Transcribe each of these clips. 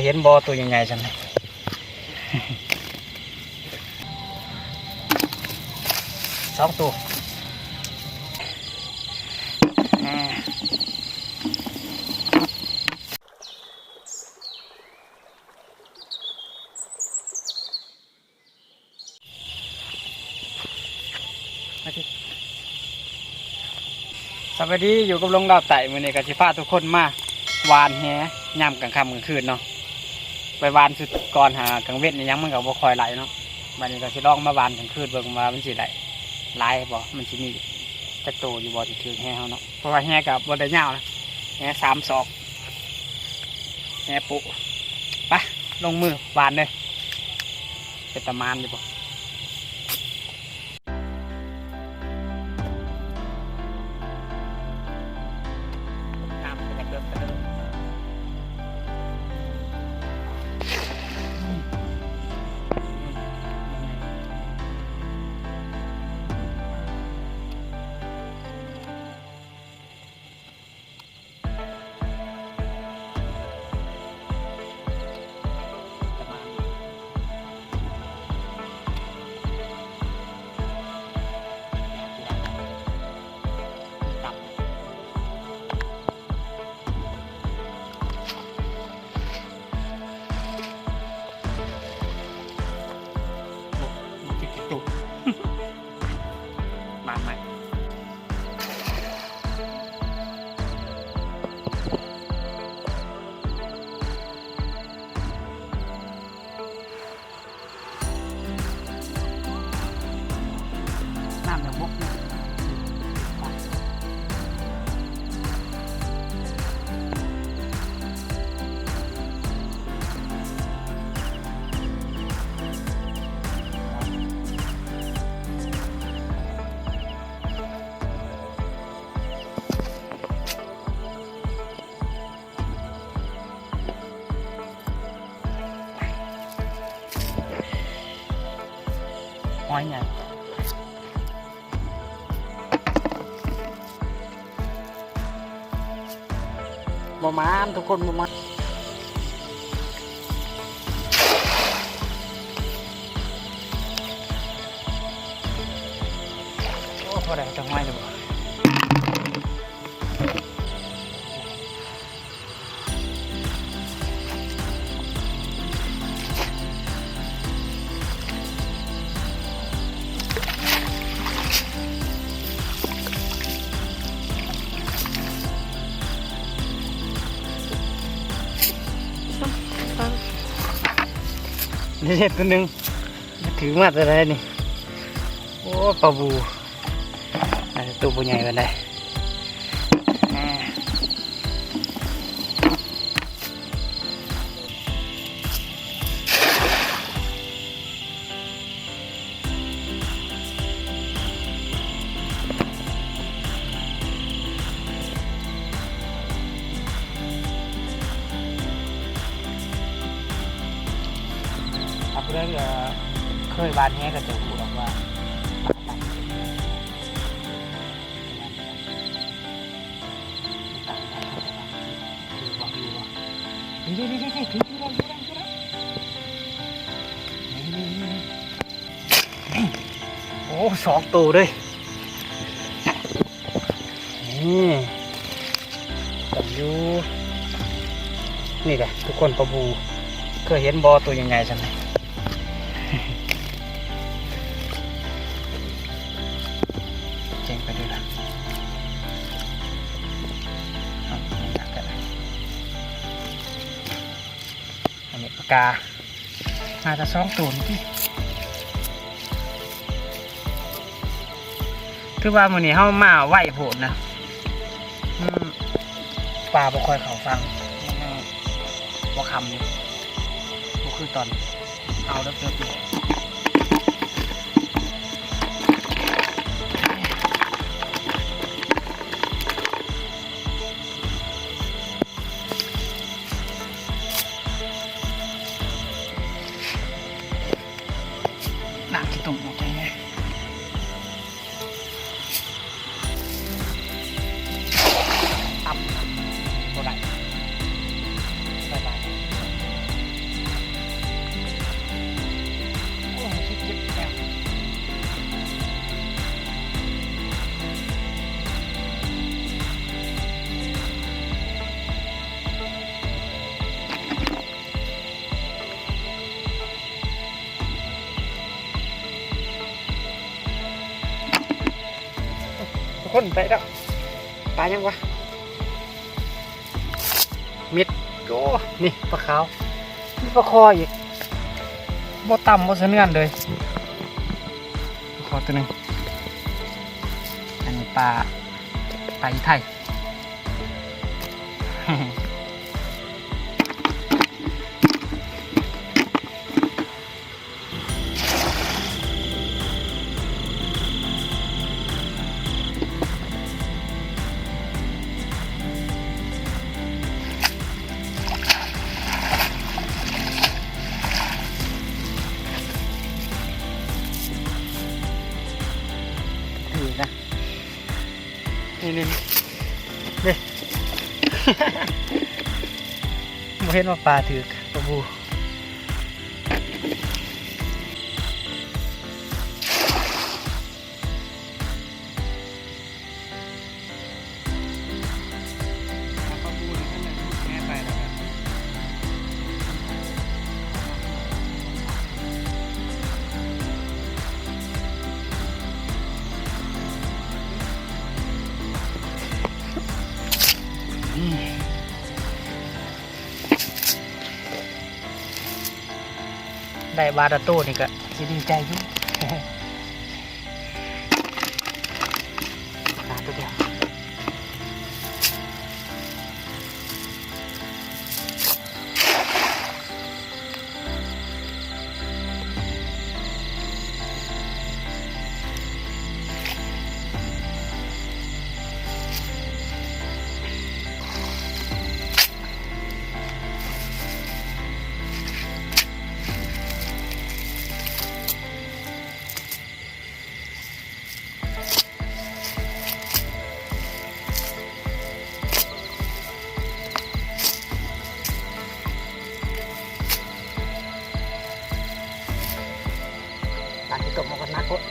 ເຫັນບໍ່ ໂຕໃຫຍ່ໆ ຊັ້ນ ສອງໂຕ. ສະບາຍດີ ຢູ່ກັບລຸງດາວໃຕ້. ມື້ນີ້ກໍຊິພາທຸກຄົນມາຫວ່ານແຫຍາມກາງຄ່ຳກາງຄືນເນາະ. ໄປຫວ່ານຊຸດກ່ອນຫາກາງເວັນອີ່ຫຍັງມັນກໍບໍ່ຄ່ອຍໄດ້ເນາະ. ບາດນີ້ກໍຊິລອງມາຫວ່ານກາງຄືນເບິ່ງວ່າມັນຊິໄດ້ຫຼາຍບໍ່ ມັນຊິມີຈັກໂຕຢູ່ບໍ່ທີ່ຖືກແຫເຮົາເນາະ. ເພາະວ່າແຫກໍບໍ່ໄດ້ຍາວນະ ແຫສາມສອກ ແຫປຸ. ໄປ ລົງມືຫວ່ານເດີ້. ເປັນຕາໝານຢູ່ບໍ່? ນ້ຳເປັນເລິກເດີ. ມາໃໝ່. ນ້ຳຍັງບົກຢູ່. ຫອຍໃຫຍ່. ບໍ່ໝານ ທຸກຄົນ ບໍ່ໝານ. ໂອ້ ພໍໄດ້ຈັກໄມ້ຢູ່ບໍ່? ນີ້ເຮັດຕົວໜຶ່ງ ຖືກມາແຕ່ໃດນີ້? ໂອ້ ປາບູ. ອ່າ ໂຕບໍ່ໃຫຍ່ປານໃດ. ຖ້າຜູ້ໃດ ເອີ ເຄີຍຫວ່ານແຫກໍຈະຮູ້ດອກວ່າ ໂອ້ ສອງໂຕເດ້. ນີ້ ຕົງຢູ່ ນີ້ແຫຼະທຸກຄົນ ປາບູ. ເຄີຍເຫັນບໍ່ ໂຕໃຫຍ່ໆ ຊັ້ນນີ້? ແຈ້ງໄປເດີລະ. ເອົາ ຍັງໜັກກັນ. ອັນນີ້ປາກາ ໜ້າຈະສອງໂຕນີ້ຕິ. ຖືວ່າມື້ນີ້ເຮົາມາໄວໂພດນະ. ອືມ ປາບໍ່ຄ່ອຍເຂົ້າຝັ່ງ ຍັງບໍ່ຄ່ຳຢູ່ ບໍ່ຄືຕອນເຮົາເລິກໆນີ້. ນ້ຳຂີ້ຕົມອອອກໃຈແນ່. ຕ່ຳ ບໍ່ໄດ້ ໄດ້ຫຼາຍ. ຄົນໄປແລ້ວ. ປາຫຍັງວະ? ເມັດ. ໂອ້ ນີ້ປາຂາວ. ມີປາຄໍອີກ. ບໍ່ຕ່ຳບໍ່ສະເໜືອນເລີຍ. ປາຄໍຕົວໜຶ່ງ. ອັນນີ້ປາ ປາອີໄທ. ຖືກນະ. ນີ້ໆ ນີ້ ບໍ່ເຫັນວ່າປາຖືກ ປາບູ. ໄດ້ບາດາໂຕນີ້ກະຊິດີໃຈຢູ່. ປາໂຕດຽວ. ປາທີ່ຕົກມາກໍໜັກໂພດ.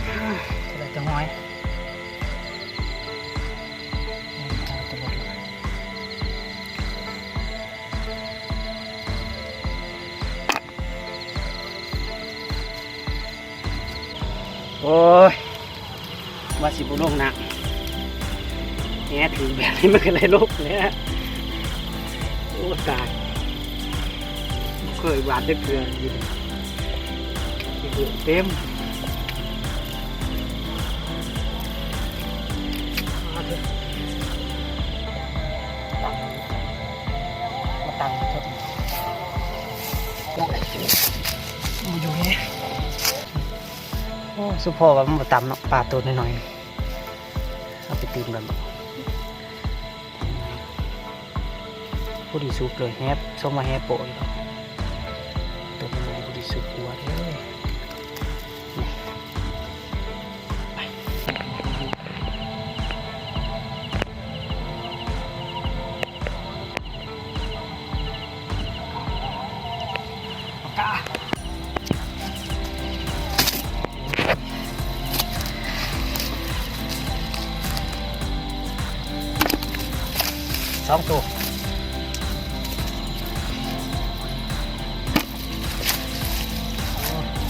ເທົ່າໃດຈະຫອຍ? ໂອ້ຍ ວ່າຊິບໍ່ລົງນ້ຳ ແຫຖືແບບນີ້ມັນກໍໄດ້ລົງແລ້ວ. ໂອ້ ຕາຍ ບໍ່ເຄີຍຫວານຈັກເທື່ອຢູ່ ຂີ້ເຫື່ອເຕັມ. ມາຕັ້ງເຖາະ ບໍ່ຢູ່ແຮງ. ໂອ້ ສຸພໍວ່າມັນບໍ່ຕ່ຳເນາະ ປາໂຕນ້ອຍໆ ເອົາໄປຕື່ມກັນ. ພໍດີສຸກເລີຍ ແຮບ ສົມວ່າແຮບໂປະຢູ່ດອກ ໂຕນ້ອຍໆ ພໍດີສຸກ ກົວເດີ້. ສອງໂຕ.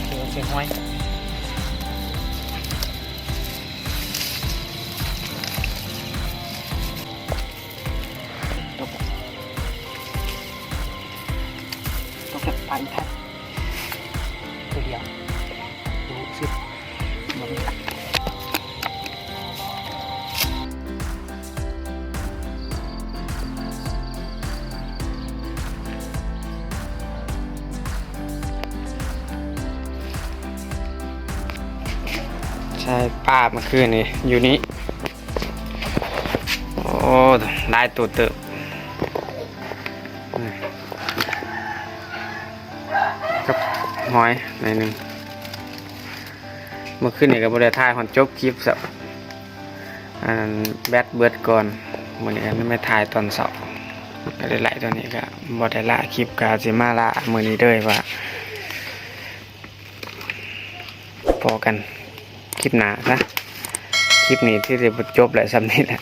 ໂອເຄ ໂອເຄ ຫ້ອຍ. ຕົກ ຕົກແບບປາອີໄທ ໂຕດຽວ ຮູ້ສຶກ ໃຊ່ ປາເມື່ອຄືນນີ້ຢູ່ນີ້ ໂອ້ ຫຼາຍໂຕເຕີບ ກັບຫອຍໜ້ອຍໜຶ່ງ. ເມື່ອຄືນນີ້ກໍບໍ່ໄດ້ຖ່າຍຮອດຈົບຄລິບຊ້ຳ ອັນແບັດເບິດກ່ອນ ມື້ນີ້ກໍມາຖ່າຍຕອນເຊົ້າ ກໍໄດ້ໄຫຼ ຕອນນີ້ກໍບໍ່ໄດ້ລະຄລິບ ກໍຊິມາລະມື້ນີ້ເດີວ່າ ພໍ້ກັນຄລິບໜ້າຊະ. ຄລິບນີ້ທີ່ຈະຈົບແຫຼະ ສ່ຳນີ້ແຫຼະ.